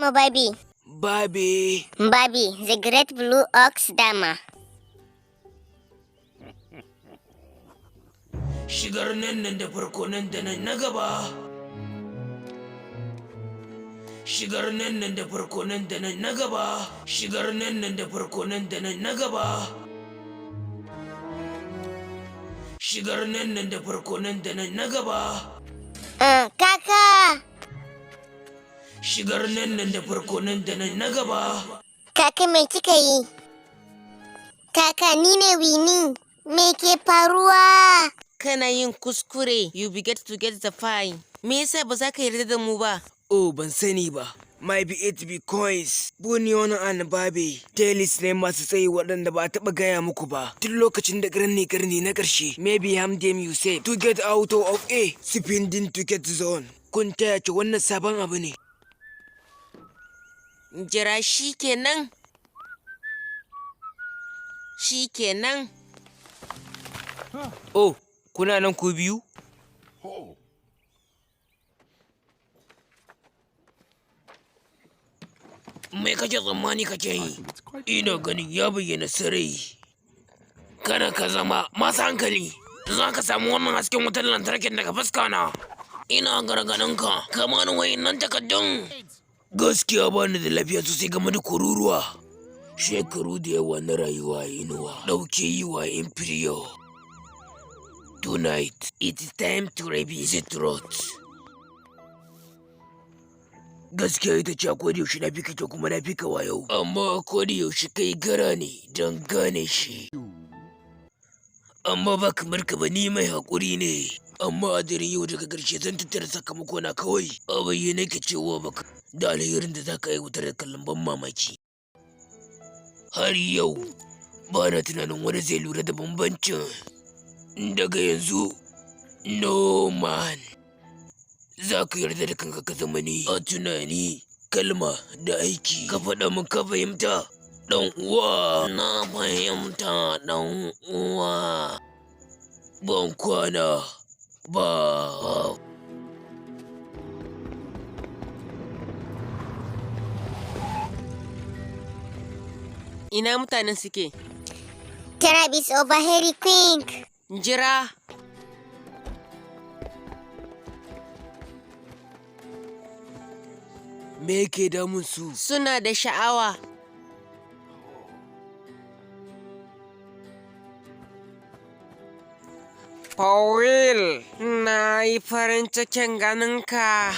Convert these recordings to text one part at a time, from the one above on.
zama Babi? Babe. Babi, the Great Blue Ox dama. Shigar nan nan da farko nan da nan na gaba. Shigar nan nan da farko nan da nan na gaba. Shigar nan nan da farko nan da nan na gaba. Shigar nan nan da farko nan da nan na gaba. Kaka! Shigar nan nan da farko nan da nan na gaba. Kaka, me kika yi? Kaka, ni ne Winnie. Me ke faruwa? Kana yin kuskure, you beget to get the fine. Me yasa ba za ka yarda da mu ba? Oh, ban sani ba. My be it be coins. Bunion and Babe. Tales ne masu tsayi waɗanda ba a taɓa gaya muku ba. Tun lokacin da ƙarni ƙarni na ƙarshe. Maybe ham dem you say to get out of a spending to get zone. Kun taya ce wannan sabon abu ne. Jira, shi kenan. Shi kenan. Oh, kuna nan ku biyu? Me kake tsammani kake yi? Ina ganin ya bayyana sarai. Kada ka zama masu hankali. Za ka samu wannan hasken wutar lantarkin daga fuska na. Ina gargaɗin ka, ka bani wayannan takardun. Gaskiya ba ni da lafiya sosai game da kururuwa. Shekaru da yawa na rayuwa a inuwa. Ɗauke yi wa Imperial. Tonight, it is time to revisit road. Gaskiya ita ce, a koda yaushe na fi ka kyau kuma na fi ka wayo. Amma a koda yaushe kai gara ne don gane shi. Amma ba kamar ka ba, ni mai haƙuri ne. Amma a daren yau daga ƙarshe zan tattara sakamako na kawai. A bayyane ke cewa baka da alherin da za ka aiwatar da kallon ban mamaki. Har yau ba na tunanin wani zai lura da bambancin. Daga yanzu, no man. Za ka yarda da kanka ka zama ni a tunani, kalma da aiki. Ka faɗa min ka fahimta, ɗan uwa. Na fahimta, ɗan uwa. Ban kwana ba. Ina mutanen suke? Travis over Harry Quink. Jira. Me yake damun su? Suna da sha'awa. Paul, na yi farin cikin ganinka.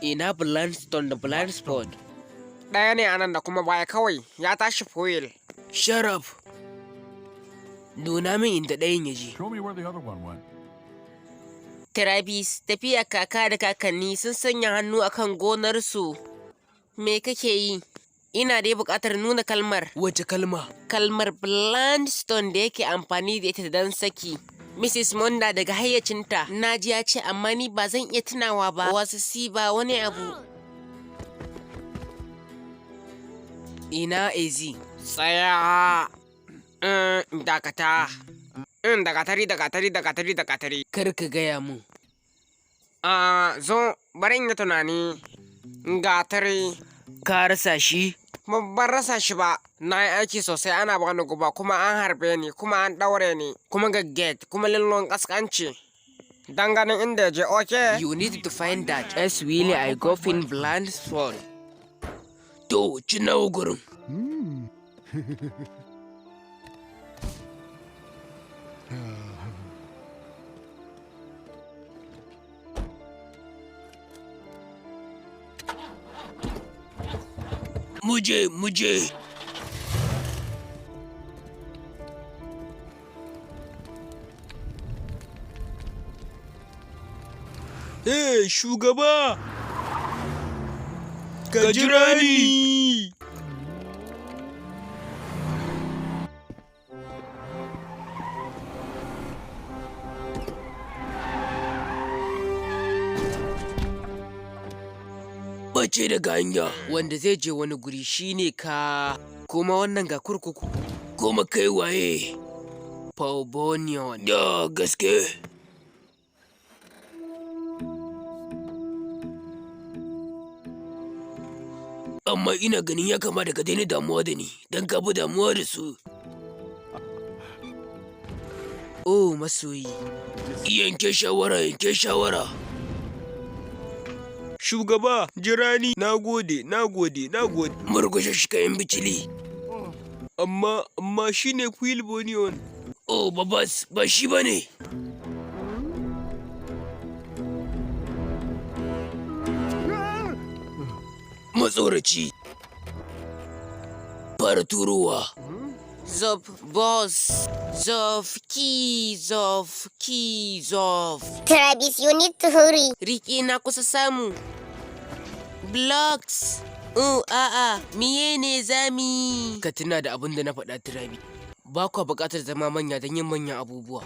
Ina Blundstone da Blindspot? Ɗaya ne anan da kuma baya kawai ya tashi foil. Sharaf. Nuna min inda ɗayan ya je. Show me where the other one went. Travis, tafiya kaka da kakanni sun sanya hannu akan gonarsu. Me kake yi? Ina dai buƙatar nuna kalmar. Wace kalma? Kalmar Blandstone da yake amfani da ita don saki. Mrs. Monda daga hayyacinta. Na ji ya ce, amma ni ba zan iya tunawa ba. Wasu si ba wani abu. Ina Ezi? Tsaya. Dakata. Dakatari, dakatari, dakatari, dakatari. Kar ka gaya mun. Ah, zo, bari in yi tunani. Gatari. Ka rasa shi? Ban rasa shi ba. Na yi aiki sosai, ana bani guba, kuma an harbe ni, kuma an ɗaure ni, kuma ga gate kuma lillon ƙasƙanci. Dan ganin inda ya je, okay? You need to find that. S. Willie I go in Blindspot. To, ci nawa gurin. Muje, muje. Hey, shugaba! Ka jira ni! Bace daga hanya. Wanda zai je wani guri shine ka. Kuma wannan ga kurkuku. Kuma kai waye? Paul Bunyan. Da gaske. Amma ina ganin ya kamata ka daina damuwa da ni, don ka fi damuwa da su. Oh, masoyi. Yanke shawara, yanke shawara. Shugaba, jirani, na gode, na gode, na gode. Murkushe shi kayan bicili. Amma shi ne Quill Bonion. Oh, babas, ba shi ba ne. Matsoraci. Fara turowa. Zob, boss. Zof, ki, zof, ki, zof. Travis, you need to hurry. Riƙe na kusa samu. Blocks. Oh, a'a, miye ne zami? Ka tuna da abin da na faɗa, Tirabi. Ba kwa buƙatar zama manya don yin manyan abubuwa.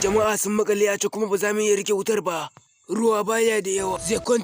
Jama'a sun makale a ce kuma ba za mu iya rike wutar ba. Ruwa baya da yawa. Zai kwanta.